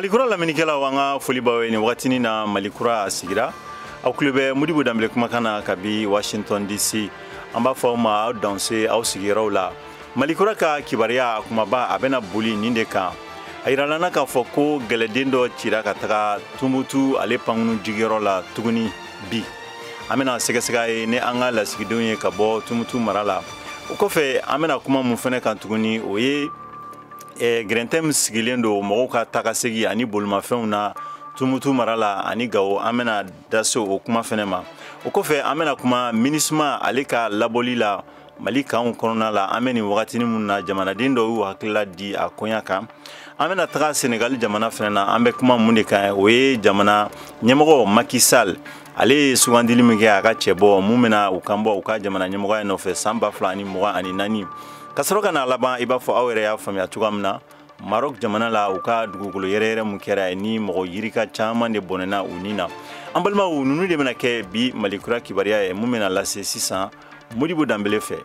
Malikura lamɛnnikɛlaw, an ka foli b'aw ye nin wagatinin na. Malikura a sigira, aw tulo bɛ Modibo Danbele kumakan na kabi Washington DC. An b'a fɔ aw ma aw danse aw sigiyɔrɔw la. Malikura ka kibaruya kumaba, a bɛna boli nin de kan. A yirala na k'a fɔ ko gɛlɛden dɔ cira ka taga Tumutu ale pankunu jigiyɔrɔ la tuguni. Bi an bɛna sɛgɛsɛgɛ ye ni an ka lasigidenw ye ka bɔ Tumutu mara la. O kɔfɛ, an bɛna kuma mun fɛnɛ kan tuguni, o ye gɛrɛntɛ min sigilen don mɔgɔw ka tagasegi ani bolimafɛnw na Tumutu mara la ani Gawo. An bɛna da se o kuma fɛnɛ ma. O kɔfɛ, an bɛna kuma MINUSMA ale ka labɔli la Mali kanw kɔnɔna la. An bɛ nin wagatinin mun na, jamanaden dɔw y'u hakilila di a koɲa kan. An bɛna taga Senegali jamana fɛnɛ na. An bɛ kuma mun de kan, o ye jamana ɲɛmɔgɔ Macky Sall, ale ye sugandili min kɛ a ka cɛbɔ mun bɛna u kan bɔ u ka jamana ɲɛmɔgɔya nɔfɛ san 2024. Ka sɔrɔ ka n'a laban, i b'a fɔ aw yɛrɛ y'a faamuya cogoya min na, Maroc jamana la, u ka dugukolo yɛrɛyɛrɛ mun kɛra ni mɔgɔ yirika caman de bɔnɛna u ni na. An balimaw, ninnu de bɛna kɛ bi Malikura kibaruya ye mun bɛna lase sisan Modibo Danbele fɛ.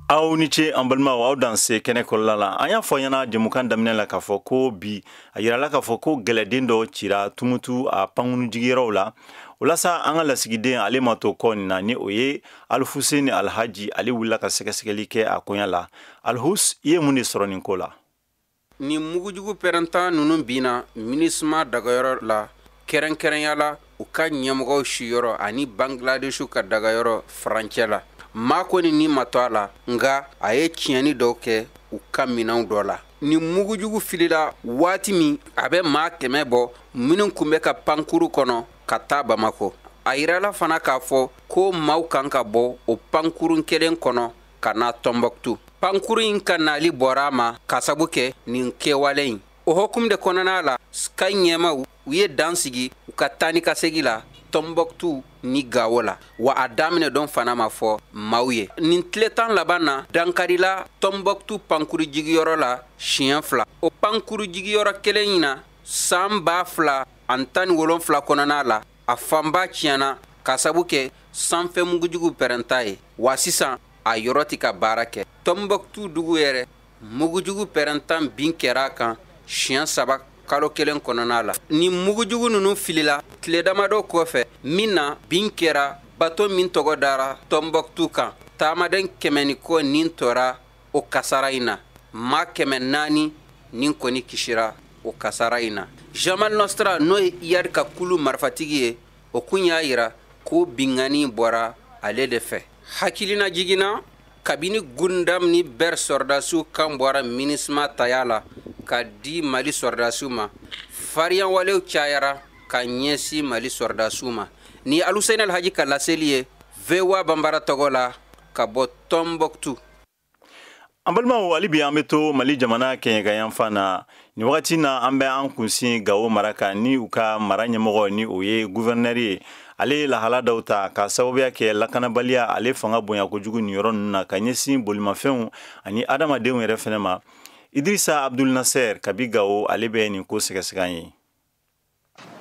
Aw ni ce, an balimaw, aw danse kɛnɛ kɔrɔla la. An y'a fɔ ɲɛna jɛmukan daminɛ la k'a fɔ ko bi a yirala k'a fɔ ko gɛlɛden dɔ cira Tumutu a pankunu jigiyɔrɔw la. O la sa, an ka lasigiden, ale ma to kɔ nin na, ni o ye Alifuseni Alhaji, ale wulila ka sɛgɛsɛgɛli kɛ a koɲa la. Alihus, i ye mun de sɔrɔ nin ko la? Ni mugujugu pɛrɛntan ninnu binna MINUSMA dagayɔrɔ la, kɛrɛnkɛrɛnya la u ka ɲɛmɔgɔw siyɔrɔ ani Bangladesh ka dagayɔrɔ furancɛ la, maa kɔni ni ma to a la, nka a ye tiɲɛni dɔw kɛ u ka minɛnw dɔ la. Ni mugujugu filila waati min, a bɛ maa 100 bɔ minnu tun bɛ ka pankuru kɔnɔ ka taa Bamako. A yirala fana k'a fɔ ko maaw kan ka bɔ o pankurun kelen kɔnɔ ka na Tɔnbɔkutu. Pankuru in ka nali bɔra a ma ka sabu kɛ nin kɛwale in. O hokumu de kɔnɔna la, Sky ɲɛmaw u ye dan sigi u ka taa ni ka segin la Tɔnbɔkutu ni Gawo la, wa a daminɛ dɔn fana ma fɔ maaw ye. Nin tile 10 laban na, dankarila Tɔnbɔkutu pankuru jigiyɔrɔ la siɲɛ 2. O pankuru jigiyɔrɔ kelen in na, san 2017 kɔnɔna la, a fanba tiɲɛna ka sabu kɛ sanfɛ mugujugu pɛrɛnta ye, wa sisan a yɔrɔ tɛ ka baara kɛ. Tɔnbɔkutu dugu yɛrɛ, mugujugu pɛrɛntan bin kɛra a kan siɲɛ 3 kalo kelen kɔnɔna la. Ni mugujugu ninnu filila tile damadɔ kɔfɛ min na, bin kɛra bato min tɔgɔ dara Tɔnbɔkutu kan, taamaden 100 ni kɔ nin tora o kasara in na, maa 400 nin kɔni kisira o kasara in na. Jamal Nostra, n'o ye Iyad ka kulu marifatigi ye, o kun y'a yira ko binkanni bɔra ale de fɛ. Hakilina jiginna kabini Gundam ni Ber sɔrɔdasiw kan bɔra MINUSMA taya la ka di Mali sɔrɔdasiw ma, fariyanwalew cayara ka ɲɛsin Mali sɔrɔdasiw ma. Ni Aluseni Alhaji ka laseli ye VOA Banbara tɔgɔ la ka bɔ Tɔnbɔkutu. An balimaw, hali bi an bɛ to Mali jamana kɛɲɛka na. Nin wagati na, an bɛ an kunsin Gawo mara kan, ni u ka mara ɲɛmɔgɔ, ni o ye gouverneur ye, ale ye lahala dɔw ta ka sababuya kɛ lakanabaliya ale fanga bonya kojugu nin yɔrɔ ninnu na ka ɲɛsin bolimafɛnw ani adamadenw yɛrɛ fɛnɛ ma. Idrissa Abdul Nasser kabi Gawo, ale bɛ nin ko sɛgɛsɛgɛ an ye.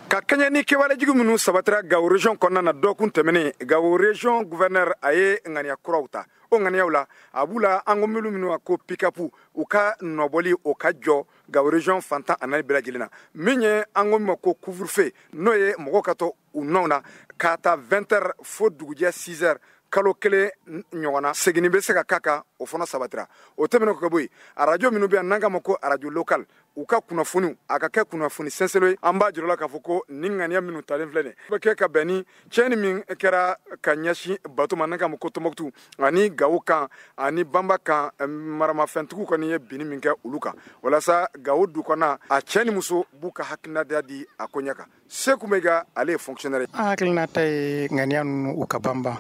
Ka kɛɲɛ ni kɛwalejugu minnu sabatira Gawo région kɔnɔna na dɔgɔkun tɛmɛnen, Gawo région gouverneur a ye ŋaniya kuraw ta. O ŋaniyaw la, a b'u la an ko minnu minnu ko pick-up, u ka nɔbɔli o ka jɔ Gawo région fan 14 bɛɛ lajɛlen na. Min ye an ko min ma ko couvre-feu, n'o ye mɔgɔw ka to u nɔw na k'a ta 20 heures fo dugujɛ 6 heures, kalo kelen ɲɔgɔn na, seginni bɛ se ka k'a kan, o fana sabatira. O tɛmɛnen kɔ ka bɔ yen, arajo minnu bɛ yan n'an k'a ma ko arajo local, u ka kunnafoniw a ka kɛ kunnafoni sɛnsɛn ye. An b'a jira la k'a fɔ ko nin ŋaniya minnu talen filɛ nin bɛ kɛ ka bɛn ni tiɲɛni min kɛra ka ɲɛsin bato ma n'an k'a ma ko Tɔnbɔkutu ani Gawo kan ani Banba kan, maramafɛntigiw kɔni ye binni min kɛ olu kan. Walasa Gawo du kɔnɔna, a cɛ ni muso b'u ka hakilinata di a ko ɲɛ kan. Seku Mega, ale ye fonctionnaire ye. An hakilinata ye ŋaniya ninnu u ka banban,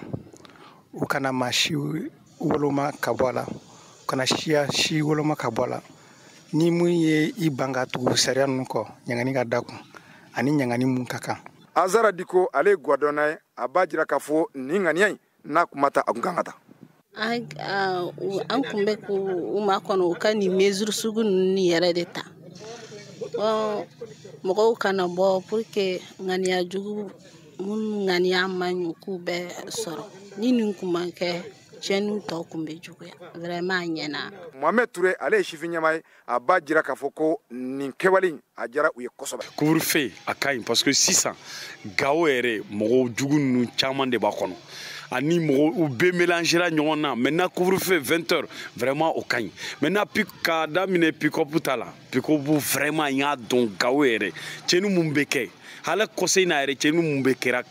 u kana maa si woloma ka bɔ a la, u kana siya si woloma ka bɔ a la. Ni mun ye i ban ka tugu sariya ninnu kɔ, ɲangani ka da kun ani ɲangani mun ka kan. Azara Diko, ale ye gwadɔnna ye, a b'a jira k'a fɔ nin ŋaniya in n'a kuma ta, a kun kan ka ta. An kun bɛ k'u makɔnɔ u ka nin mesure sugu ninnu yɛrɛ de ta. Mɔgɔw kana bɔ pour que ŋaniya jugu minnu ŋaniya man ɲi k'u bɛɛ sɔrɔ. Ni nin kun man kɛ, tiɲɛniw tɔ kun bɛ juguya. Vraiment a ɲɛna. Mohamed Touré, ale ye sifin ɲɛmaa ye, a b'a jira k'a fɔ ko nin kɛwale a diyara u ye kosɛbɛ. Couvre-feu a ka ɲi parce que sisan Gawo yɛrɛ mɔgɔw jugu ninnu caman de b'a kɔnɔ. Ani mɔgɔ u bɛɛ mélangera ɲɔgɔn na. Maintenant couvre-feu 20 heures, vraiment o ka ɲi. Maintenant k'a daminɛ pick-up ta la, pick-up vraiment n y'a dɔn Gawo yɛrɛ tiɲɛni mun bɛ kɛ hali kɔsa in na yɛrɛ, tiɲɛni mun bɛ kɛra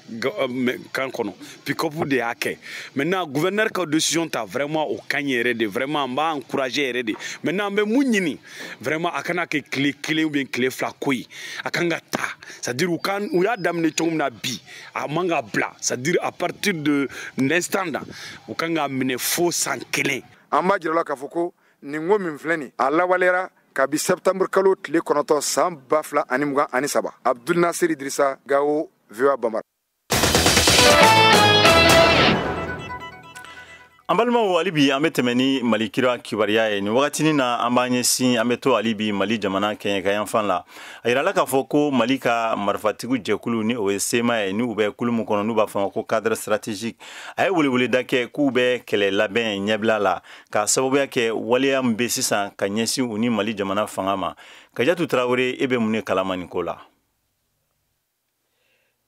kan kɔnɔ, pick-up de y'a kɛ. Maintenant gouverneur ka décision ta, vraiment o ka ɲi yɛrɛ de, vraiment n b'a encourager yɛrɛ de. Maintenant an bɛ mun ɲini, vraiment a kana kɛ tile 1 ou bien tile 2 ko ye, a kan ka ta, c'est à dire u kan u y'a daminɛ cogo min na bi, a man ka bila, c'est à dire à partir de l'instant là u kan ka minɛ fo san 1. An b'a jira la k'a fɔ ko nin ko min filɛ nin, a lawaleyara kabi septembre kalo tile 9 san 2023. Abdul Nasir Idrissa, Gao, VOA Bambara. An balimaw, hali bi an bɛ tɛmɛ ni Mali kira kibaruya ye. Nin wagatinin na, an b'an ɲɛsin, an bɛ to hali bi Mali jamana kɛɲɛka la. A yirala k'a fɔ ko Mali ka marifatigiw jɛkulu, ni o ye CMA ye, ni u bɛ kulu min kɔnɔ n'u b'a fɔ ma ko cadre stratégique, a ye weleweleda kɛ k'u bɛ kɛlɛ labɛn ɲɛbila la, k'a sababuya kɛ waleya min bɛ sisan ka ɲɛsin u ni Mali jamana fanga ma. Kajatu Tarawele, e bɛ mun de kalama nin ko la?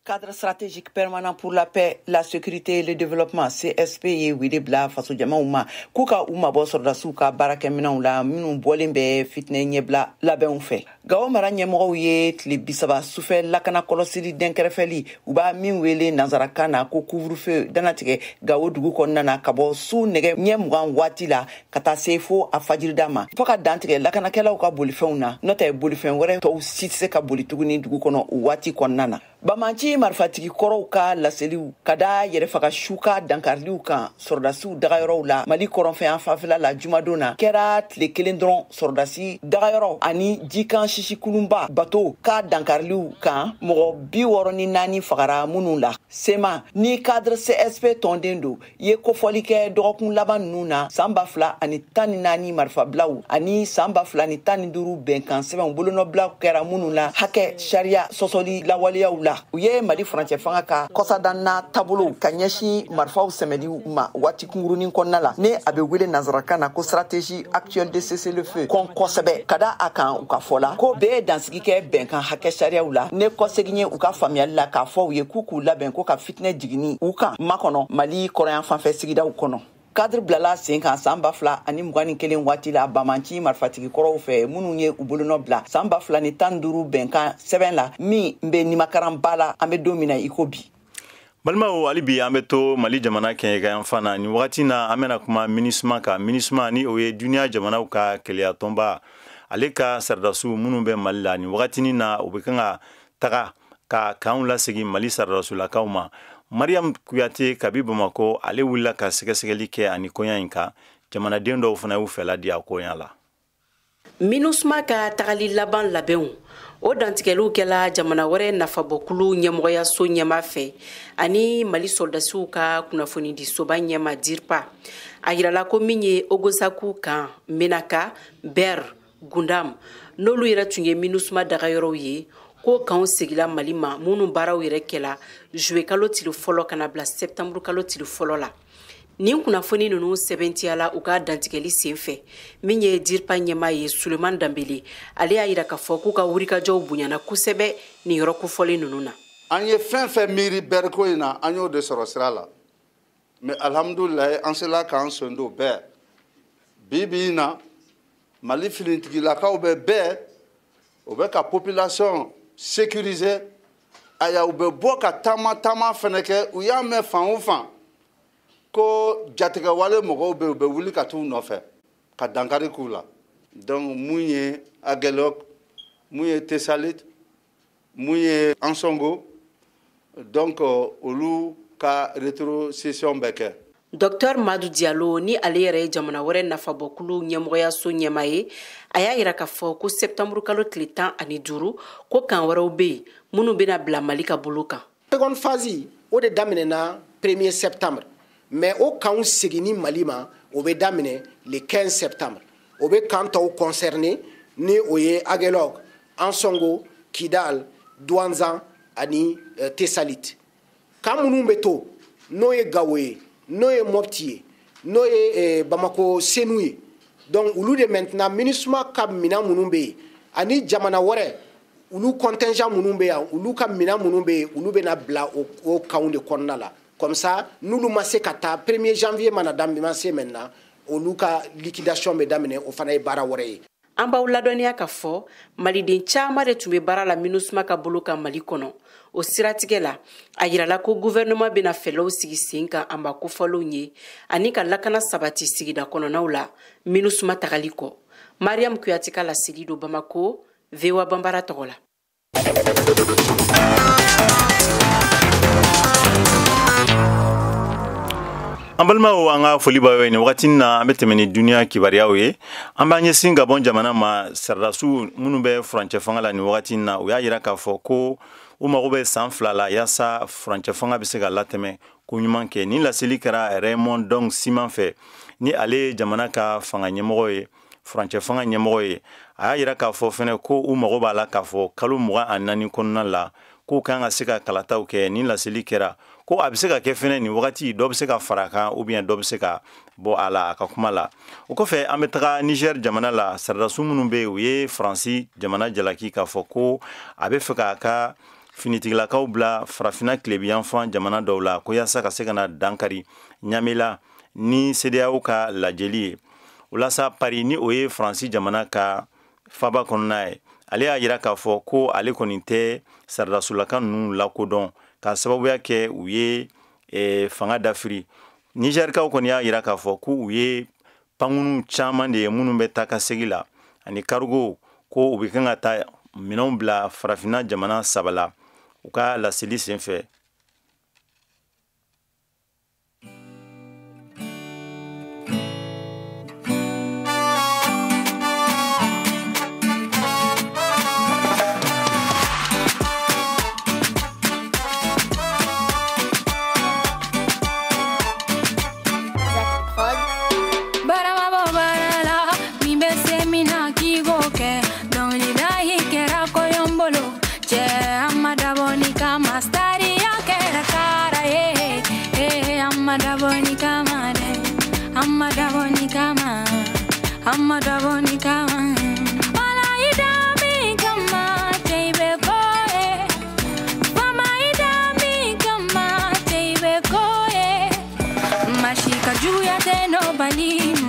Cadre stratégique permanent pour la paix, la sécurité et le développement, CSP, ye wele bila fasojamaw ma k'u ka u mabɔ sɔrɔdasiw ka baarakɛminɛnw la minnu bɔlen bɛ fitinɛ ɲɛbila labɛnw fɛ. Gawo mara ɲɛmɔgɔw ye tile 30 sufɛ lakana kɔlɔsili dɛnkɛrɛfɛli, u b'a min wele nansarakan na ko couvre-feu, danatigɛ Gawo dugu kɔnɔna na ka bɔ su nɛgɛ ɲɛ 20 waati la ka taa se fo a fajirida ma, fɔɔ ka dantigɛ lakanakɛlaw ka bolifɛnw na, n'o tɛ bolifɛn wɛrɛ tɔw si tɛ se ka boli tuguni dugu kɔnɔ o waati kɔnɔna na. Bamanci marifatigi kɔrɔw ka laseliw ka da yɛrɛfaga su ka dankariliw kan sɔrɔdasiw dagayɔrɔw la Mali kɔrɔnfɛn fanfɛla la jumadon na kɛra tile 1 dɔrɔn sɔrɔdasi dagayɔrɔ ani jikan sisikulunba bato ka dankariliw kan, mɔgɔ 64 fagara minnu la. CMA ni cadre CSP tɔnden don ye kofɔli kɛ dɔgɔkun laban ninnu na san 2014 marifabilaw ani san 2015 bɛnkan sɛbɛnw bolonɔbilaw kɛra minnu la hakɛ sariya sɔsɔli lawaleyaw la. U ye Mali furancɛ fanga ka kɔsadanna taabolo ka ɲɛsin marifaw sɛmɛliw ma waati kunkurunin kɔnɔna la, ne a bɛ wele nansarakan na ko stratégie actuelle de cessez-le-feu kɔn kosɛbɛ, ka da a kan u ka fɔ la ko bɛɛ ye dansigi kɛ bɛnkan hakɛ sariyaw la. Ne kɔsegin ye u ka faamuyali la k'a fɔ u ye k'u k'u labɛn ko ka fitinɛ jiginni u kan makɔnɔ Mali kɔrɔyan fanfɛ sigidaw kɔnɔ. Cadre bilala sen kan san 2021 waati la bamanci marifatigi kɔrɔw fɛ minnu ye u bolonɔ bila san 2015 bɛnkan sɛbɛn la min bɛ nimakaranba la an bɛ don min na i ko bi. Balimaw, hali bi an bɛ to Mali jamana kɛɲɛka fan na. Nin wagati na, an bɛna kuma MINUSMA kan. MINUSMA, ni o ye duniya jamanaw ka kɛlɛyatɔnba, ale ka saradasiw minnu bɛ Mali la nin wagatinin na, u bɛ kan ka taga ka kanw lasegin Mali saradasulakaw ma. Mariam Kuyate kabi Bamako, ale wulila ka sɛgɛsɛgɛli kɛ ani koɲa in kan. Jamanaden dɔw fana y'u fɛla di a koɲa la. MINUSMA ka tagali laban labɛnw o dantigɛliw kɛla jamana wɛrɛ nafabɔkulu ɲɛmɔgɔyaso ɲɛma fɛ ani Mali sɔrɔdasiw ka kunnafonidisoba ɲɛma DIRPA. A yirala ko min ye Ogosaku kan, Menaka, Ber, Gundam, n'olu yɛrɛ tun ye MINUSMA dagayɔrɔw ye, ko kanw segila Mali ma minnu baaraw yɛrɛ kɛla juwe kalo tile 1 ka na bila septembre kalo tile 1 la. Nin kunnafoni ninnu sɛbɛntiyala u ka dantigɛli sen fɛ. Min ye DIRPA ɲɛmaa ye, Suleman Danbele, ale y'a yira k'a fɔ k'u ka wulikajɔw bonyana kosɛbɛ nin yɔrɔ kofɔlen ninnu na. An ye fɛn fɛn miiri bɛriko in na, an y'o de sɔrɔ sira la, mais alhamdulilayi an sela k'an sen don bɛɛ. Bi bi in na, Mali finitigilakaw bɛ bɛɛ, o bɛ ka population sécuriser. Aya, u bɛ bɔ ka taama taama fɛnɛ kɛ. U y'a mɛn fan o fan ko jatigɛwale mɔgɔw bɛ yen, u bɛ wuli ka t'u nɔfɛ ka dankari k'u la. Donc mun ye Aguelhok, mun ye Tessalit, mun ye Ansongo, donc olu ka rétrocession bɛ kɛ. Docteur Madu Diallo, ni ale yɛrɛ ye jamana wɛrɛ nafabɔkulu ɲɛmɔgɔyaso ɲɛma ye, a y'a yira k'a fɔ ko septembre kalo tile 15, ko kan wɛrɛw bɛ yen minnu bɛna bila Mali ka bolo kan. Seconde phase o de daminɛna 1er septembre, mais o kanw seginni Mali ma, o bɛ daminɛ le 15 septembre. O bɛ kan tɔw concerné, ni o ye Aguelhok, Ansongo, Kidal, Douentza ani Tessalit. Camp minnu bɛ to, n'o ye Gawo ye, n'o ye Mopti ye, n'o ye Bamako Senu ye, donc olu de maintenant MINUSMA ka minɛn minnu bɛ yen ani jamana wɛrɛ olu contingent minnu bɛ yan, olu ka minɛn minnu bɛ yen, olu bɛna bila o camp de kɔnɔna la. Comme ça, n'olu ma se ka taa 1er janvier mana daminɛ se maintenant, olu ka liquidation bɛ daminɛ, o fana ye baara wɛrɛ ye. An b'aw ladɔnniya k'a fɔ maliden caman de tun bɛ baara la MINUSMA ka bolo kan Mali kɔnɔ. O siratigɛ la, a yirala ko gouvernement bɛna fɛlɛw sigi sen kan a ma kofɔlenw ye ani ka lakana sabati sigida kɔnɔnaw la MINUSMA tagali kɔ. Mariam Kuyate ka laseli don Bamako, VOA Banbara tɔgɔ la. An balimaw, an ka foli b'aw ye nin wagati na. An bɛ tɛmɛ ni duniya kibaruyaw ye. An b'an ɲɛsin Gabon jamana ma. Sɔrɔdasiw minnu bɛ furancɛ fanga la nin wagati na, u y'a yira k'a fɔ ko u mago bɛ san 2 la yaasa furancɛ fanga bɛ se ka latɛmɛ ko ɲuman kɛ. Nin laseli kɛra Raymond Dong Siman fɛ, ni ale ye jamana ka fanga ɲɛmɔgɔ ye, furancɛ fanga ɲɛmɔgɔ ye. A y'a yira k'a fɔ fɛnɛ ko u mago b'a la k'a fɔ kalo 24 kɔnɔna la k'u kan ka se ka kalataw kɛ. Nin laseli kɛra ko a bɛ se ka kɛ fɛnɛ nin wagati dɔ bɛ se ka fara a kan ou bien dɔ bɛ se ka bɔ a la a ka kuma la. O kɔfɛ, an bɛ taga Niger jamana la. Sɔrɔdasiw minnu bɛ yen, u ye Faransi jamana jalaki k'a fɔ ko a bɛ fɛ k'a ka finitigilakaw bila farafinna tilebiyanfan jamana dɔw la ko yaasa ka se ka na dankari Ɲamela ni CEDEAO ka lajɛli ye. O la sa, Paris, ni o ye Faransi jamana ka faba kɔnɔna ye, ale y'a yira k'a fɔ ko ale kɔni tɛ sɔrɔdasolaka ninnu lakodɔn k'a sababuya kɛ u ye fanga dafiri. Nizɛrikaw kɔni y'a yira k'a fɔ ko u ye pankunu caman de ye minnu bɛ taa ka segin la ani cargo, ko u bɛ kan ka taa minɛnw bila farafinna jamana 3 la u ka laseli senfɛ.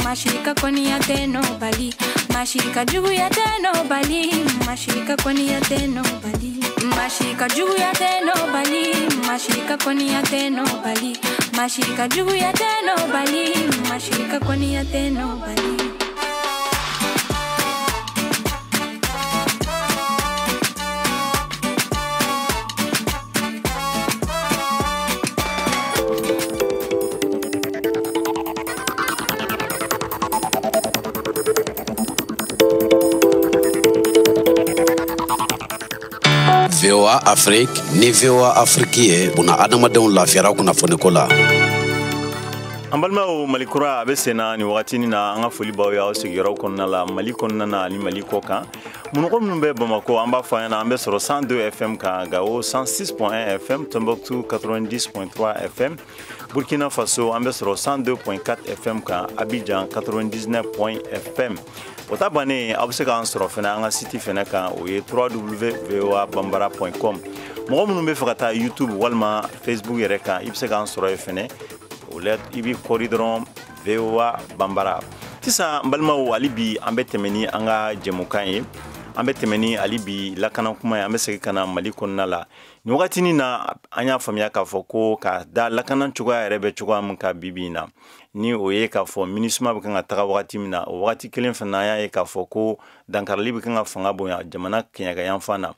Mashika koni ya teno bali, mashika jugu ya teno bali, mashika koni ya teno bali, mashika jugu ya teno bali, mashika koni ya teno bali, mashika jugu ya teno bali, mashika koni ya teno bali. VOA Afrique ni VOA Afrique ye buna adamadenw lafiyara kunnafoniko la. An balimaw, Mali kura a bɛ sen na nin wagatinin na. An ka foli b'aw ye aw sigiyɔrɔw kɔnɔna la, Mali kɔnɔna na ani Mali kɔ kan. Mɔgɔ minnu bɛ Bamakɔ, an b'a fɔ an ɲɛna an bɛ sɔrɔ 102 FM kan, Gawo 106.1 FM, Tombouctou 90.3 FM, Burkina Faso an bɛ sɔrɔ 102.4 FM kan, Abidjan 99 FM. O ta bannen, aw bɛ se k'an sɔrɔ fɛnɛ an ka site fɛnɛ kan, o ye www.voabambara.com. Mɔgɔ minnu bɛ fɛ ka taa YouTube walima Facebook yɛrɛ kan, i bɛ se k'an sɔrɔ yen fɛnɛ. O la, i b'i kɔri dɔrɔn VOA Bambara. Sisan n balimaw, hali bi an bɛ tɛmɛ ni an ka jɛmukan ye. An bɛ tɛmɛ ni hali bi lakana kuma ye. An bɛ segin ka na Mali kɔnɔna la nin wagatinin na. An y'a faamuya k'a fɔ ko ka da lakana cogoya yɛrɛ bɛ cogoya min kan bi bi in na, ni o ye k'a fɔ MINUSMA bɛ kan ka taga wagati min na, o wagati kelen fana an y'a ye k'a fɔ ko dankarili bɛ kan ka fanga bonya jamana kɛɲɛka na.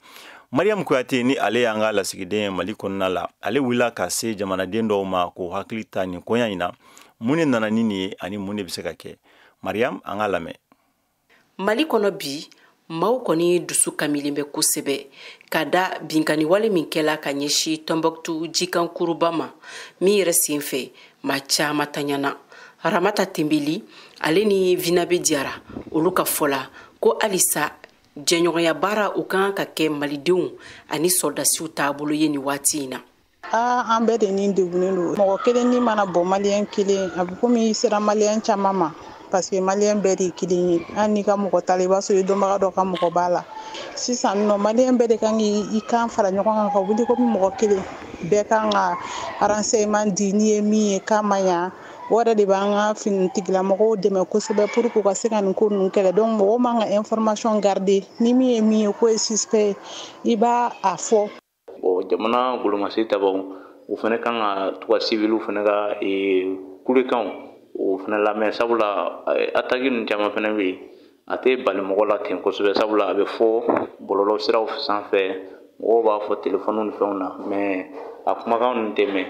Mariam Kuyate, ni ale y'an ka lasigiden ye Mali kɔnɔna la, ale wulila ka se jamanaden dɔw ma k'o hakili ta nin koɲa in na. Mun de nana ni nin ye ani mun de bɛ se ka kɛ? Mariam, an ka lamɛn. Mali kɔnɔ bi, maaw kɔni dusu kamilen bɛ kosɛbɛ ka da binkani wale min kɛla ka ɲɛsin Tɔnbɔkutu jikankuruba ma, min yɛrɛ sen fɛ maa caman taɲana. Ramata Tenbeli ale ni Vinabe Diyara, olu ka fɔ la ko halisa Jɛɲɔgɔnya baara o kan ka kɛ malidenw ani sɔrɔdasiw taabolo ye nin waati in na. An bɛɛ de ni degunnen don. Mɔgɔ kelen ni mana bɔ maliyɛn kelen, a bɛ komi i sera maliyɛn caman ma, parce que maliyɛn bɛɛ de ye kelen ye. Hali n'i ka mɔgɔ ta la, i b'a sɔrɔ i dɔnbaga dɔ ka mɔgɔ b'a la. Sisan nɔ maliyɛn bɛɛ de kan k'i kan fara ɲɔgɔn kan ka wuli komi mɔgɔ kelen. Bɛɛ kan ka renseignement di n'i ye min ye k'a ma ɲa. O yɛrɛ de b'an ka finitigilamɔgɔw dɛmɛ kosɛbɛ pour que u ka se ka nin ko ninnu kɛlɛ. Donc mɔgɔw man ka information garder. Ni min ye min ye k'o ye suspect ye, i b'a a fɔ. Bon, jamana golomasi tabaw o fana kan ka to ka civiliw fana ka kulekanw o fana lamɛn, sabula attaque ninnu caman fana bɛ yen, a tɛ bali mɔgɔ la ten kosɛbɛ, sabula a bɛ fɔ bɔlɔlɔ siraw sanfɛ, mɔgɔw b'a fɔ telefɔniw ni fɛnw na, mais a kumakan ninnu tɛ mɛn.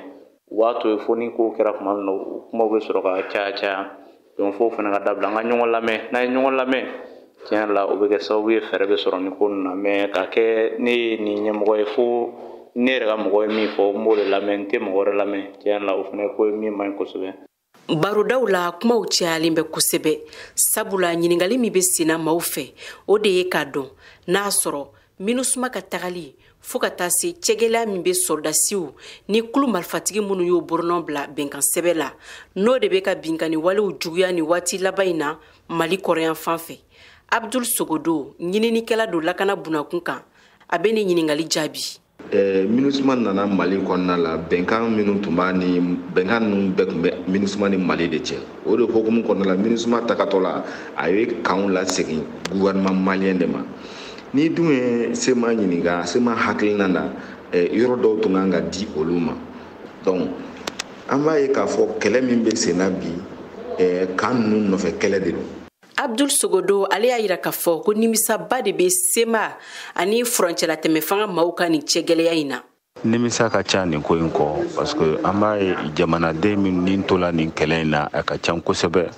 U b'a to yen fo ni ko kɛra tuma min na, kumaw bɛ sɔrɔ ka caya caya. Donc f'o fana ka dabila, an ka ɲɔgɔn lamɛn. N'an ye ɲɔgɔn lamɛn, tiɲɛ yɛrɛ la o bɛ kɛ sababu ye fɛɛrɛ bɛ sɔrɔ nin ko ninnu na. Mais ka kɛ ne ye nin ɲɛmɔgɔ ye, fo ne yɛrɛ ka mɔgɔ ye min fɔ, n b'o de lamɛn, n tɛ mɔgɔ wɛrɛ lamɛn. Tiɲɛ yɛrɛ la o fana ye ko ye min man ɲi kosɛbɛ. Barodaw la kumaw cayalen bɛ kosɛbɛ, sabula ɲininkali min bɛ senna maaw fɛ, o de ye k'a dɔn n'a sɔrɔ MINUSMA ka tagali fo ka taa se cɛgɛlɛya min bɛ sɔrɔdasiw ni kulu marifatigi minnu y'o bolonɔ bila bɛnkan sɛbɛn la, n'o de bɛ ka binkanni walew juguya nin waati laban in na Mali kɔrɔyan fan fɛ. Abdul Sogodo, ɲininikɛla don lakana bunakun kan, a bɛ nin ɲininkali jaabi. MINUSMA nana Mali kɔnɔna la, bɛnkan minnu tun b'a ni bɛnkan ninnu bɛɛ tun bɛ MINUSMA ni Mali de cɛ. O de hukumu kɔnɔna la, MINUSMA tagatɔ la, a ye kanw lasegin gouvernement malien de ma. Ni dun ye CMA ɲininka, CMA hakilina na, yɔrɔ dɔw tun kan ka di olu ma. Donc an b'a ye k'a fɔ kɛlɛ min bɛ sen na bi, kan ninnu nɔfɛ kɛlɛ de don. Abdul Sogodo ale y'a yira k'a fɔ ko nimisaba de bɛ CMA ani furancɛlatɛmɛ fanga maaw ka nin cɛgɛlɛya in na. Nimisa ka ca nin ko in kɔ, parce que an b'a ye jamanaden min ni tola nin kɛlɛ in na, a ka ca kosɛbɛ.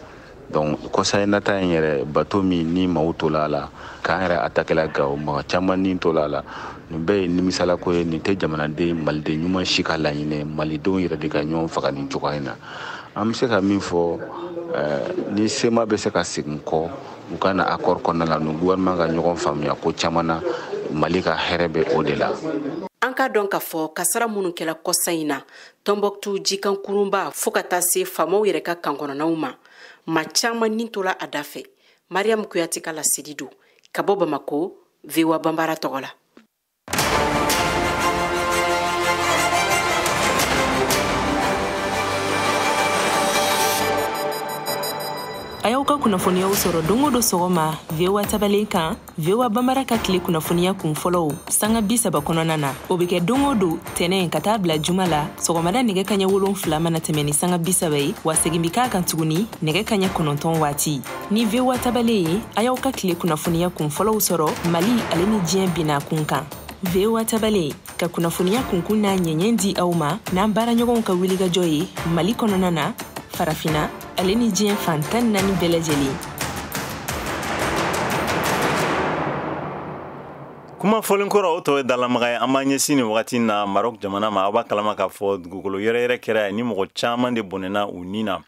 Donc kɔsa in nata in yɛrɛ, bato min ni maaw tola a la, k'an yɛrɛ atakɛla Gawo, mɔgɔ caman ni tola a la. Nin bɛɛ ye nimisalako ye, nin tɛ jamanaden maliden ɲuman si ka laɲini, malidenw yɛrɛ de ka ɲɔgɔn faga nin cogoya in na. An bɛ se ka min fɔ, ni CMA bɛ se ka segin kɔ, u ka na accord kɔnɔna la, ni gouvernement ka ɲɔgɔn faamuya ko caman na, Mali ka hɛrɛ bɛ o de la. An k'a dɔn k'a fɔ kasara minnu kɛla kɔsa in na Tɔnbɔkutu jikan kurunba fo ka taa se faamaw yɛrɛ ka kan kɔnɔnaw ma, maa caman ni tola a da fɛ. Mariam Kuyate ka laseli don ka bɔ Bamako, VOA Banbara tɔgɔ la. A y'aw ka kunnafoniyaw sɔrɔ don o don sɔgɔma VOA tabalen kan, VOA Banbara ka tile kunnafoniya kun fɔlɔw sanga 30 kɔnɔna na. O bɛ kɛ don o don tɛnɛn ka taa bila juma la, sɔgɔmada nɛgɛ kaɲɛ 7 mana tɛmɛ ni sanga 30 ye, wa segin bɛ k'a kan tuguni nɛgɛ kaɲɛ 9 waati. Ni VOA tabalen ye, a y'aw ka tile kunnafoniya kun fɔlɔw sɔrɔ Mali ale ni diɲɛ binna kun kan. VOA tabalen ka kunnafoniya kunkun n'a ɲɛɲɛ di aw ma n'an baaraɲɔgɔnw ka wulikajɔ ye Mali kɔnɔna na, Farafina ale ni diɲɛ fan 14 bɛɛ lajɛlen. Kuma fɔlen kɔrɔ o tɔ ye dalamaga ye. An b'an ɲɛsin nin wagati na Maroc jamana ma. Aw b'a kalama k'a fɔ dugukolo yɛrɛyɛrɛ kɛra yen ni mɔgɔ caman de bɔnɛna u ni na.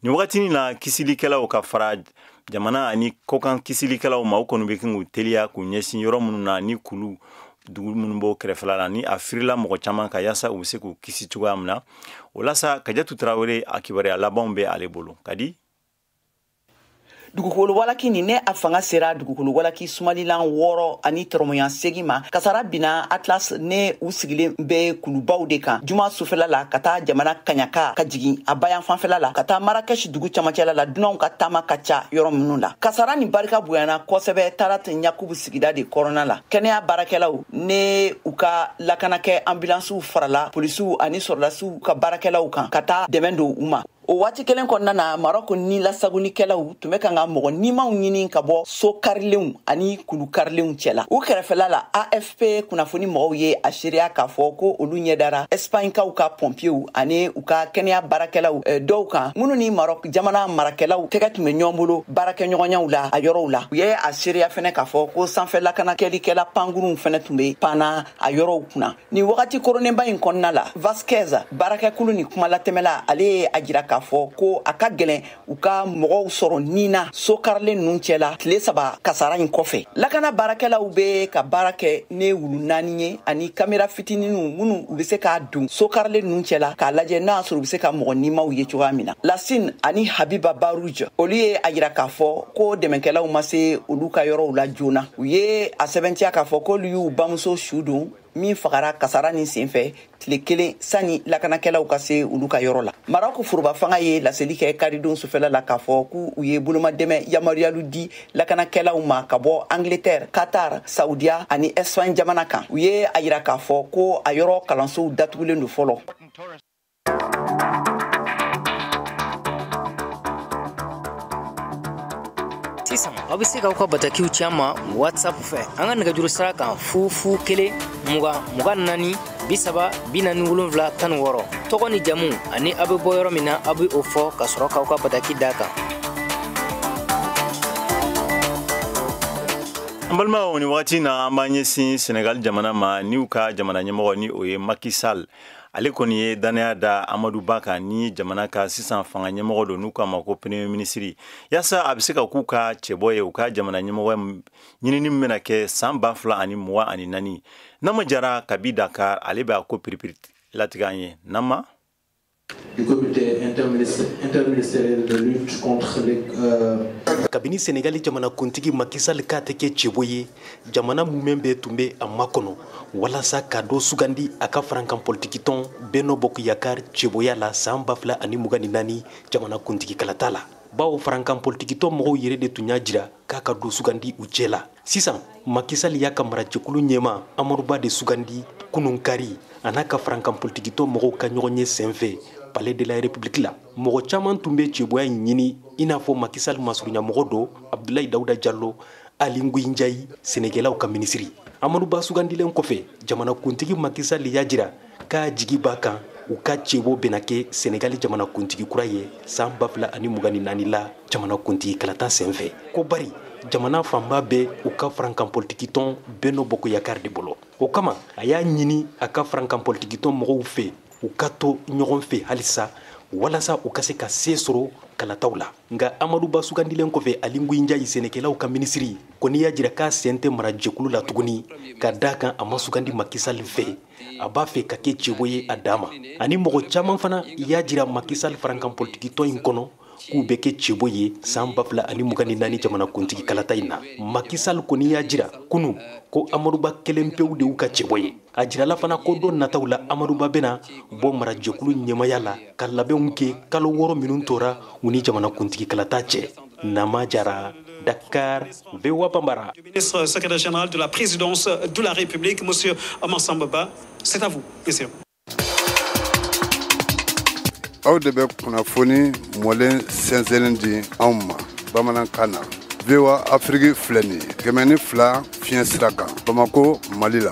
Nin wagati na kisilikɛlaw ka fara jamana ani kɔkan kisilikɛlaw ma, u kɔni bɛ k'u teliya k'u ɲɛsin yɔrɔ minnu na ni kulu dugu minnu b'o kɛrɛfɛla la, ni a firila mɔgɔ caman kan yaasa u bɛ se k'u kisi cogoya min na. O la sa, Kajatu Tarawele a kibaruya labanw bɛ ale bolo. Kadi dugukolo walaki nin ne a fanga sera dugukolo walaki sumalilan 6 ani tɔrɔmɔɲa 8 ma. Kasara binna Atlas ne u sigilen bɛ kulubaw de kan juma sufɛla la ka taa jamana Kaɲaka ka jigin a bayan fanfɛla la ka taa Marrakech dugu camancɛla la, dunanw ka taama ka ca yɔrɔ minnu la. Kasara nin barika bonyana kosɛbɛ Tarat Yakubu sigida de kɔrɔna la. Kɛnɛya baarakɛlaw ne u ka lakanakɛ ambulansiw farala polisiw ani sɔrɔdasiw ka baarakɛlaw kan ka taa dɛmɛ don u ma. O waati kelen kɔnɔna na, Marɔku ni lasagonikɛlaw tun bɛ kan ka mɔgɔ nimanw ɲini ka bɔ so karilenw ani kulu karilenw cɛla. U kɛrɛfɛla la, AFP kunnafoni mɔgɔw ye a seereya k'a fɔ ko olu ɲɛdara Espagnekaw ka pɔnpiyew ani u ka kɛnɛya baarakɛlaw dɔw kan minnu ni Marɔku jamana marakɛlaw tɛgɛ tun bɛ ɲɔgɔn bolo baarakɛɲɔgɔnyaw la a yɔrɔw la. U ye a seereya fɛnɛ k'a fɔ ko sanfɛ lakanakɛlikɛla pankurunw fɛnɛ tun bɛ panna a yɔrɔw kunna. Nin wagati koronenba in kɔnɔna la, Vasquez baarakɛkulu ni kumalatɛmɛla ale ye a jira k'a fɔ ko a ka gɛlɛn u ka mɔgɔw sɔrɔ nin na so karilen ninnu cɛla tile 3 kasara in kɔfɛ. Lakana baarakɛlaw bɛ ka baara kɛ ne wulu 4 ye ani kamera fitininw minnu u bɛ se k'a don so karilen ninnu cɛla k'a lajɛ n'a y'a sɔrɔ u bɛ se ka mɔgɔ nimaw ye cogoya min na. Lasine ani Habiba Barouj, olu ye a yira k'a fɔ ko dɛmɛkɛlaw ma se olu ka yɔrɔw la joona. U ye a sɛbɛntiya k'a fɔ k'olu y'u bamuso su don min fagara kasara nin senfɛ tile 1 sani lakanakɛlaw ka se olu ka yɔrɔ la. Marɔku foroba fanga ye laseli kɛ karidon sufɛla la k'a fɔ k'u ye bolomadɛmɛ yamaruyalu di lakanakɛlaw ma ka bɔ Angleterre, Qatar, Saudiya ani Espagne jamana kan. U ye a yira k'a fɔ ko a yɔrɔ kalansow datugulen don fɔlɔ. Sisan aw bɛ se k'aw ka batakiw ci an ma WhatsApp fɛ an ka nɛgɛjuru sira kan 0 0 1 20 24 30 47 16. Tɔgɔ ni jamu ani aw bɛ bɔ yɔrɔ min na, aw bɛ o fɔ ka sɔrɔ k'aw ka bataki d'a kan. An balimaw, nin wagati na an b'an ɲɛsin Senegal jamana ma n'u ka jamana ɲɛmɔgɔ ni o ye Macky Sall. Ale kɔni ye dannaya da Amadou Ba kan ni jamana ka sisan fanga ɲɛmɔgɔ don n'u k'a ma ko premier ministre, yaasa a bɛ se ka k'u ka cɛbɔ ye u ka jamana ɲɛmɔgɔ ɲinini min bɛna kɛ san 2024. Nama Jara kabi Dakar, ale bɛ a ko piripiri latigɛ an ye. Nama. Du comité interministériel de lutte contre les Kabini Senegali jamanakuntigi Macky Sall k'a tɛ kɛ cɛbɔ ye, jamana mumɛ bɛɛ tun bɛ a makɔnɔ walasa ka dɔ sugandi a ka farankan politikitɔn Benno Bokk Yakaar cɛbɔya la san 2024 jamanakuntigi kalata la. Bawo farankan politikitɔn mɔgɔw yɛrɛ de tun y'a jira k'a ka dɔ sugandi u cɛ la. Sisan Macky Sall y'a ka marajɛkulu ɲɛma Amadou Ba de sugandi kunun kari a n'a ka farankan politikitɔn mɔgɔw ka ɲɔgɔn ye senfɛ Palais de la République la. Mɔgɔ caman tun bɛ cɛbɔya in ɲini, i n'a fɔ Macky Sall masurunnamɔgɔ dɔ Abdoulaye Daouda Diallo, Aly Ngouille Ndiaye, Sénégalaw ka minisiri. Amadou Ba sugandilen kɔfɛ, jamanakuntigi Macky Sall y'a jira k'a jigi b'a kan u ka cɛbɔ bɛna kɛ Sénégal jamanakuntigi kura ye san 2024 la jamanakuntigi kalata senfɛ. Ko bari jamana fanba bɛ u ka farankan politikitɔn Benno Bokk Yakaar de bolo. O kama a y'a ɲini a ka farankan politikitɔn mɔgɔw fɛ u ka to ɲɔgɔn fɛ halisa walasa u ka se ka se sɔrɔ kalataw la. Nka Amadou Ba sugandilen kɔfɛ, Aly Ngouille Ndiaye sɛnɛkɛlaw ka minisiri ko n'i y'a jira k'a sen tɛ marajɛkulu la tuguni ka d'a kan a ma sugandi Macky Sall fɛ, a b'a fɛ ka kɛ cɛbɔ ye a dan ma. Ani mɔgɔ caman fana y'a jira Macky Sall farankan politikitɔn in kɔnɔ k'u bɛ kɛ cɛbɔ ye san 2024 jamanakuntigi kalata in na. Macky Sall kɔni y'a jira kunun ko Amadou Ba kelen pewu de y'u ka cɛbɔ ye. A jirala fana ko don nataw la Amadou Ba bɛna bɔ marajɛkulu ɲɛmaya la ka labɛnw kɛ kalo 6 minnu tora u ni jamanakuntigi kalata cɛ. Nama Jara, Dakar, VOA Bambara. Ministre secrétaire général de la présidence de la République, monsieur Massamba Ba, c'est à vous, monsieur. Aw de bɛ kunnafoni mɔlen sɛnsɛnnen di anw ma bamanankan na. VOA Afrique filɛ nin ye 102 fiɲɛ sira kan Bamako, Mali la.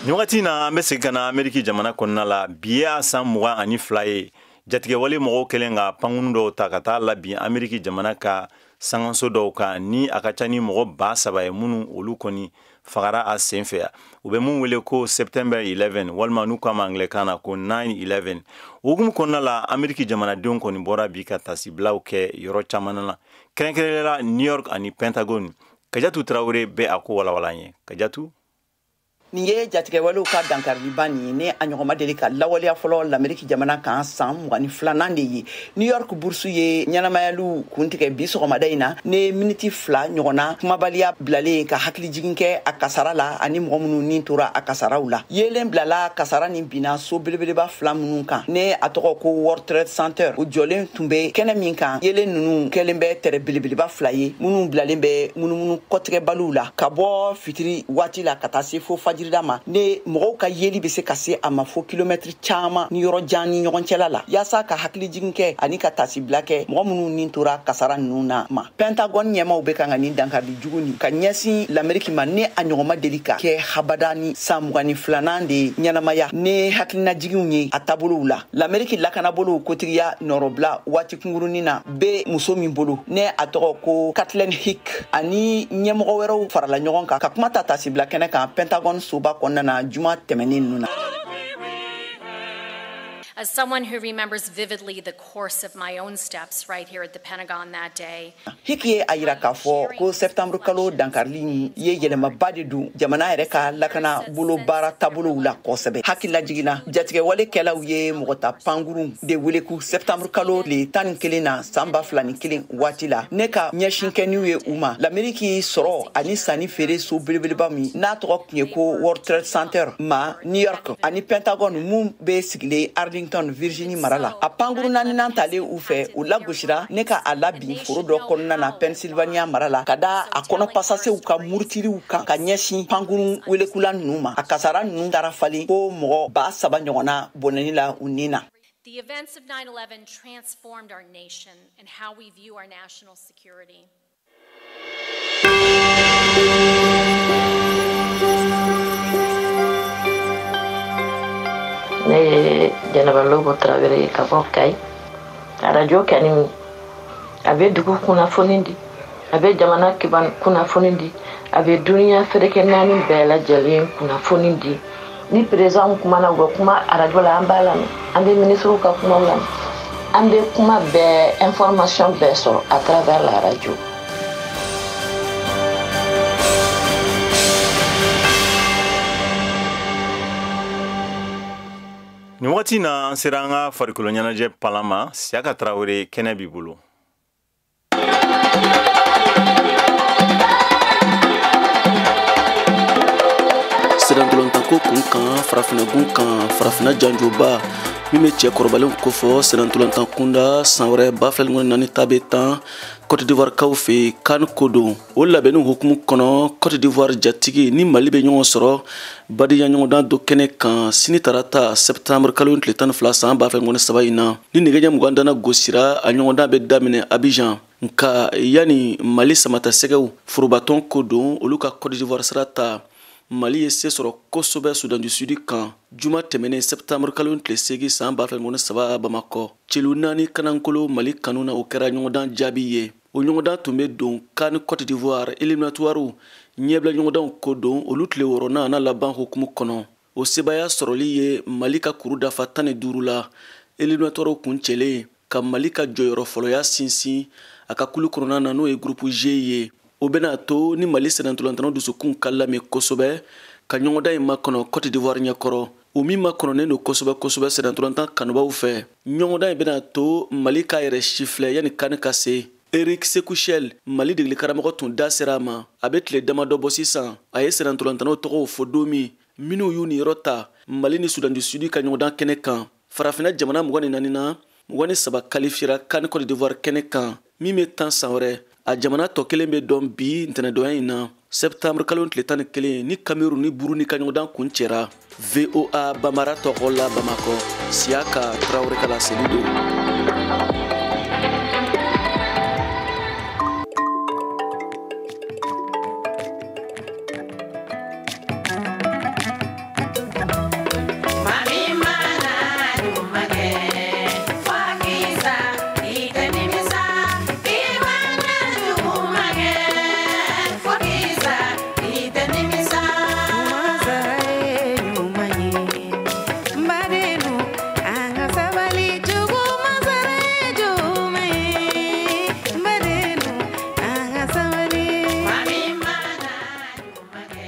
Nin wagati na an bɛ segin ka na Ameriki jamana kɔnɔna la. Bi y'a san 22 ye jatigɛwale mɔgɔw kɛlen ka pankunu dɔw ta ka taa labin Ameriki jamana ka sankanso dɔw kan ni a ka ca ni mɔgɔ 3000 ye minnu olu kɔni fagara a sen fɛ. U bɛ mun wele ko September 11 walima n'u k'a ma anglais-kan na ko 9/11. O hukumu kɔnɔna la Ameriki jamanadenw kɔni bɔra bi ka tasibilaw kɛ yɔrɔ caman na, kɛrɛnkɛrɛnnenya la New York ani Pentagone. Kajatu Tarawele bɛ a ko walawala an ye. Kajatu. Nin ye jatigɛwalew ka dankariliba nin ye ne a ɲɔgɔn ma deli ka lawaleya fɔlɔ l'Amérique jamana kan san 22nan de ye. New York burusu ye ɲɛnamayaliw kuntigɛ bi sɔgɔmada in na ne miniti 2 ɲɔgɔnna kumabaliya bilalen ka hakilijigin kɛ a kasara la ani mɔgɔ minnu ni tora a kasaraw la. Yeelen bilala kasara nin binna so belebeleba 2 minnu kan ne a tɔgɔ ko World Trade Center, o jɔlen tun bɛ kɛnɛ min kan. Yeelen ninnu kɛlen bɛ tɛrɛ belebeleba 2 ye minnu bilalen bɛ munumunu kɔtigɛbaliw la ka bɔ fitiri waati la ka taa se fo fajiri ma. Ne mɔgɔw ka yeli bɛ se ka se a ma fo kilomɛtiri caman ni yɔrɔ jan ni ɲɔgɔn cɛla la, yaasa ka hakilijigin kɛ ani ka tasibila kɛ mɔgɔ minnu ni tora kasara ninnu na ma. Pentagone ɲɛmaw bɛ kan ka nin dankari jugu nin ka ɲɛsin l'Amérique ma ne a ɲɔgɔn ma deli ka kɛ habada ni san 22nan de ɲɛnamaya ne hakilinajiginw ye a taabolow la. L'Amérique lakanabolow kotigiya nɔrɔbila waati kunkurunin na bɛ muso min bolo ne a tɔgɔ ko Kathleen Hick ani ɲɛmɔgɔ wɛrɛw farala ɲɔgɔn kan ka kuma ta tasibila kɛnɛ kan Pentagone soba kɔnɔna na juma tɛmɛnen ninnu na. As someone who remembers vividly the course of my own steps right here at the Pentagon that day. Hiki ye a yira k'a fɔ ko septembre kalo dankarili ye yɛlɛmaba de don jamana yɛrɛ ka lakana bolo baara taabolow la kosɛbɛ. Hakililajigin na, jatigɛwale kɛlaw ye mɔgɔta pankurun de wele ku septembre kalo le 11 na san 2001 waati la, ne ka ɲɛsin kɛniw ye u ma Lameriki sɔrɔ ani sanni feere so belebeleba min n'a tɔgɔ tun ye ko World Trade Center ma New York, ani Pentagone mun be sigilen Arlington, Virginie mara la. A pankuru naaninan talen u fɛ, u lagosira ne ka a labin foro dɔ kɔnɔna na Pennsylvania mara la, ka da a kɔnɔ pasasew ka murutiriw kan ka ɲɛsin pankurun welekula ninnu ma. A kasara ninnu taara falen ko mɔgɔ 3000 ɲɔgɔnna bɔnɛni la u nin na. The events of 9/11 transformed our nation and how we view our national security. Ne ye Jɛnɛba Lobo Tarawele ye ka bɔ Kayi. Arajo kɛni, a bɛ dugu kunnafoni di, a bɛ jamana kiban kunnafoni di, a bɛ duniya ferekɛ naani bɛɛ lajɛlen kunnafoni di. Ni président kumana, u bɛ kuma arajo la, an b'a lamɛn. An bɛ minisiriw ka kumaw lamɛn, an bɛ kuma bɛɛ, information bɛɛ sɔrɔ à travers la radio. Nin wagati na, an sera an ka farikolo ɲɛnajɛ palan ma. Siyaka Tarawele, kɛnɛ b'i bolo. Sirantolontanko kun kan, farafinagun kan, farafina janjoba min bɛ cɛ kɔrɔbalenw kofɔ sirantolontan kunda, san wɛrɛ 2024 ta bɛ tan Cote d'Ivoire kaw fɛ CAN ko don. O labɛnniw hukumu kɔnɔ, Cote d'Ivoire jatigi ni Mali bɛ ɲɔgɔn sɔrɔ badenya ɲɔgɔndan dɔ kɛnɛ kan sini tarata, septembre kalo tile 12 san 2023 in na. Ni nɛgɛ ɲɛ 20 dana gosira, a ɲɔgɔndan bɛ daminɛ Abidjan. Nka yanni Mali samatasɛgɛw forobatɔn ko don, olu ka Cote d'Ivoire sira ta, Mali ye se sɔrɔ kosɛbɛ Sudan du Sud kan juma tɛmɛnen, septembre kalo tile 8 san 2023, Bamakɔ. Celu naani kanankolo Mali kanu na, o kɛra ɲɔgɔndan jaabi ye. O ɲɔgɔndan tun bɛ don CAN Cote d'Ivoire éliminatoire ɲɛbila ɲɔgɔndanw ko don, olu tile wɔɔrɔnan n'a laban hukumu kɔnɔ. O sebaaya sɔrɔli ye Mali ka kuru dafa 15 la éliminatoire kuncɛlen, ka Mali ka jɔyɔrɔ fɔlɔya sinsin a ka kulu kɔnɔna na, n'o ye groupe G ye. O bɛna to ni Mali sɛnɛntolantanaw dusukun ka lamɛn kosɛbɛ ka ɲɔgɔndan in makɔnɔ Cote d'Ivoire ɲɛkɔrɔ, o min makɔnɔnen don kosɛbɛ kosɛbɛ sɛnɛntolantan kanubaw fɛ. Ɲɔgɔndan in bɛna to Mali k'a yɛrɛ sifilɛ yanni CAN ka se. Eric Sékou Chelle, Mali degeli karamɔgɔ, tun da sera a ma a bɛ tile damadɔ bɔ sisan. A ye sɛnɛntolantanaw tɔgɔw fɔ don min minnu y'u niyɔrɔ ta Mali ni Sudan du Sud ka ɲɔgɔndan kɛnɛ kan. Farafinna jamana 24 na, 23 qualifiera CAN Cote d'Ivoire kɛnɛ kan min bɛ tan san wɛrɛ. A jamana tɔ kelen bɛ dɔn bi ntɛnɛdonya in na, septembre kalo tile 11, ni Cameroun ni Burundi ka ɲɔgɔndan kun cɛra. VOA Bamara tɔgɔ la Bamakɔ, Siyaka Tarawele ka laseli don.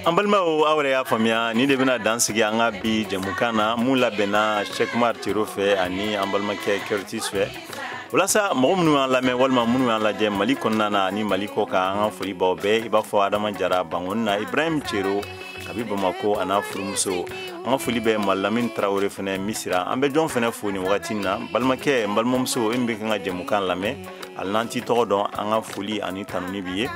An balimaw, aw yɛrɛ y'a faamuya, nin de bɛna dan sigi an ka bi jɛmukan na mun labɛnna Cheick Tero fɛ ani an balimakɛ Curtis fɛ. Walasa mɔgɔ minnu y'an lamɛn walima minnu y'an lajɛ Mali kɔnɔna na ani Mali kɔ kan, an ka foli b'aw bɛɛ. I b'a fɔ Adama Jara Bangoni na, Ibrahim Cero kabi Bamako a n'a furumuso, an ka foli bɛ Malamine Tarawele fɛnɛ Misira. An bɛ jɔn fɛnɛ fo nin wagati in na? Balimakɛ, n balimamuso, e min bɛ kan ka jɛmukan lamɛn, hali n'an t'i tɔgɔ dɔn, an ka foli ani tanuni b'i ye.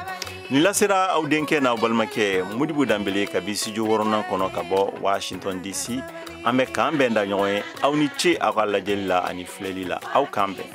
Nin lasera aw denkɛ n'aw balimakɛ Modibo Danbele kabi studio wɔɔrɔnan kɔnɔ ka bɔ Washington DC. An bɛ k'an bɛn da ɲɔgɔn ye. Aw ni ce aw ka lajɛli la ani filɛli la. Aw k'an bɛn.